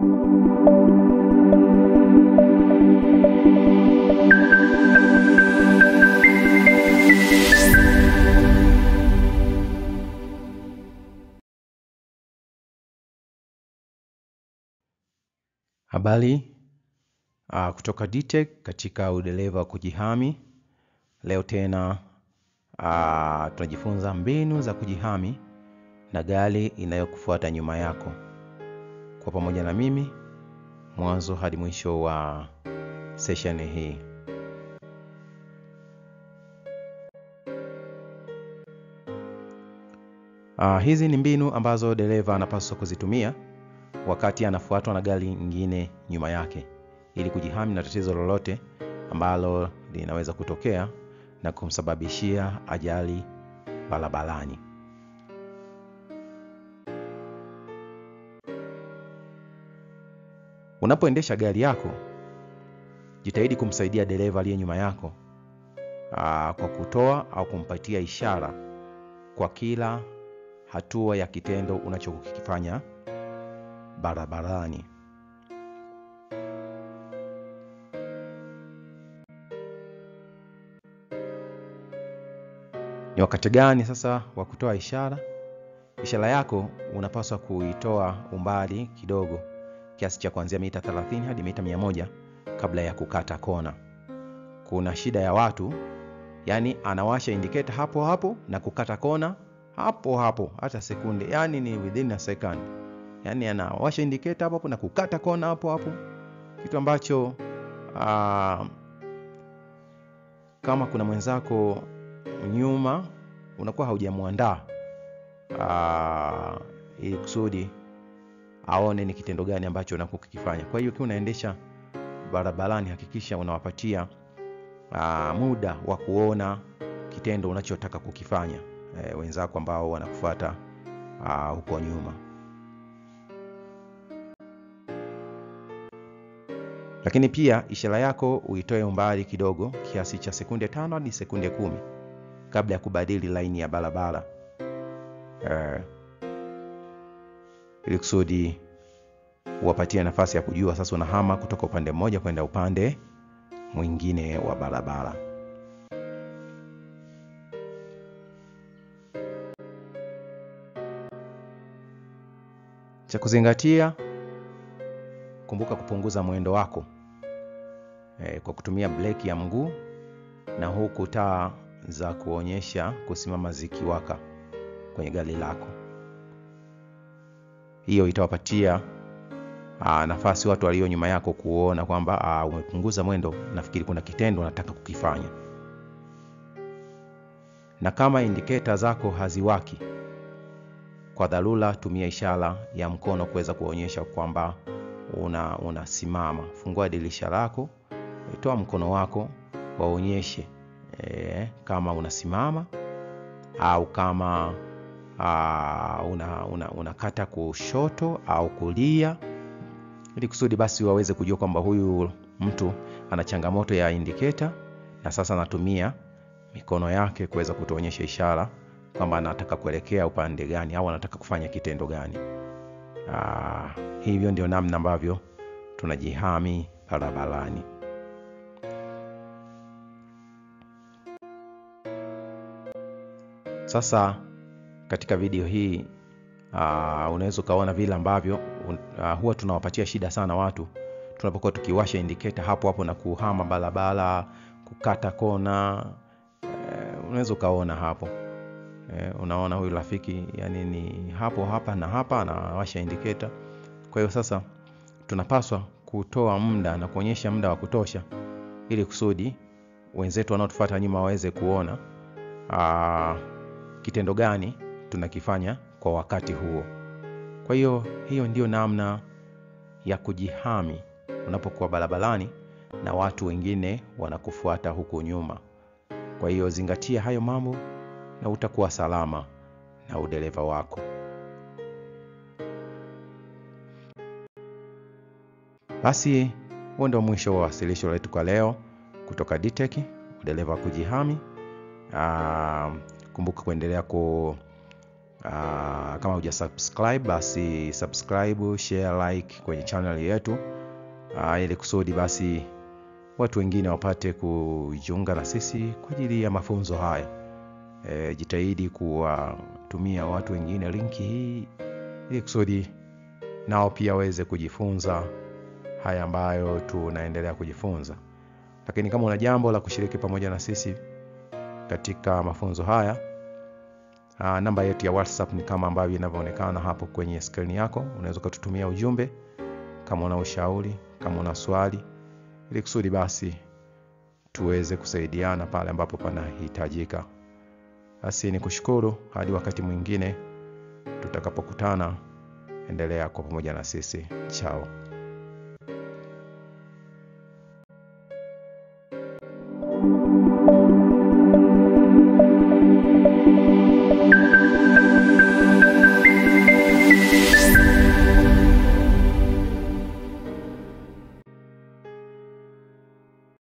Habari kutoka DTech katika udereva wa kujihami. Leo tena tunajifunza mbinu za kujihami na gari inayokufuata nyuma yako. Kwa pamoja na mimi mwanzo hadi mwisho wa session hii. Hizi ni mbinu ambazo dereva anapaswa kuzitumia wakati anafuatwa na gari nyingine nyuma yake ili kujihami na tatizo lolote ambalo linaweza kutokea na kumsababishia ajali barabarani. Unapoendesha gari yako, jitahidi kumsaidia dereva aliye nyuma yako kwa kutoa au kumpatia ishara kwa kila hatua ya kitendo unachokifanya barabarani. Ni wakati gani sasa wa kutoa ishara? Ishara yako unapaswa kuitoa umbali kidogo kiasi cha kuanzia mita 30 hadi mita 100 kabla ya kukata kona. Kuna shida ya watu, yani anawasha indicator hapo hapo na kukata kona hapo hapo, hata sekunde, yani ni within a second. Yani anawasha indicator hapo hapo na kukata kona hapo hapo, kitu ambacho kama kuna mwenzako nyuma unakuwa haujamuandaa ili kusudi aone ni kitendo gani ambacho unakokifanya. Kwa hiyo ukiwa unaendesha barabarani, hakikisha unawapatia muda wa kuona kitendo unachotaka kukifanya wenzako ambao wanakufuata huko nyuma. Lakini pia ishara yako uitoe umbali kidogo kiasi cha sekunde 5 hadi sekunde 10 kabla ya kubadili laini ya barabara, ili kusudi uwapatie nafasi ya kujua sasa unahama kutoka upande mmoja kwenda upande mwingine wa barabara. Cha kuzingatia, kumbuka kupunguza mwendo wako kwa kutumia breki ya mguu na huku taa za kuonyesha kusimama zikiwaka kwenye gari lako. Hiyo itawapatia nafasi watu walio nyuma yako kuona kwamba umepunguza mwendo, nafikiri kuna kitendo nataka kukifanya. Na kama indicator zako haziwaki, kwa dharura tumia ishara ya mkono kuweza kuonyesha kwamba unasimama. Fungua dirisha lako, toa mkono wako, waonyeshe kama unasimama au kama unakata kushoto au kulia, ili kusudi basi waweze kujua kwamba huyu mtu ana changamoto ya indicator na sasa anatumia mikono yake kuweza kutuonyesha ishara kwamba anataka kuelekea upande gani au anataka kufanya kitendo gani. Hivyo ndio namna ambavyo tunajihami barabarani. Sasa katika video hii unaweza ukaona vile ambavyo huwa tunawapatia shida sana watu tunapokuwa tukiwasha indicator hapo hapo na kuhama barabara, kukata kona. Unaweza ukaona hapo. Unaona huyu rafiki yani ni hapo hapa na hapa anawasha indicator. Kwa hiyo sasa tunapaswa kutoa muda na kuonyesha muda wa kutosha ili kusudi wenzetu wanaotufuata nyuma waweze kuona kitendo gani tunakifanya kwa wakati huo. Kwa hiyo hiyo ndio namna ya kujihami unapokuwa barabarani na watu wengine wanakufuata huku nyuma. Kwa hiyo zingatia hayo mambo na utakuwa salama na udereva wako. Basi huo ndio mwisho wa wasilisho letu kwa leo kutoka DTech, udereva wa kujihami. Kumbuka kuendelea Kama huja subscribe basi subscribe, share, like kwenye channel yetu, ili kusudi basi watu wengine wapate kujiunga na sisi kwa ajili ya mafunzo haya. Jitahidi kuwatumia watu wengine linki hii ili kusudi nao pia waweze kujifunza haya ambayo tunaendelea kujifunza. Lakini kama una jambo la kushiriki pamoja na sisi katika mafunzo haya, namba yetu ya WhatsApp ni kama ambavyo inavyoonekana hapo kwenye screen yako. Unaweza kututumia ujumbe kama una ushauri, kama una swali, ili kusudi basi tuweze kusaidiana pale ambapo panahitajika. Basi nikushukuru hadi wakati mwingine tutakapokutana. Endelea kwa pamoja na sisi. Chao.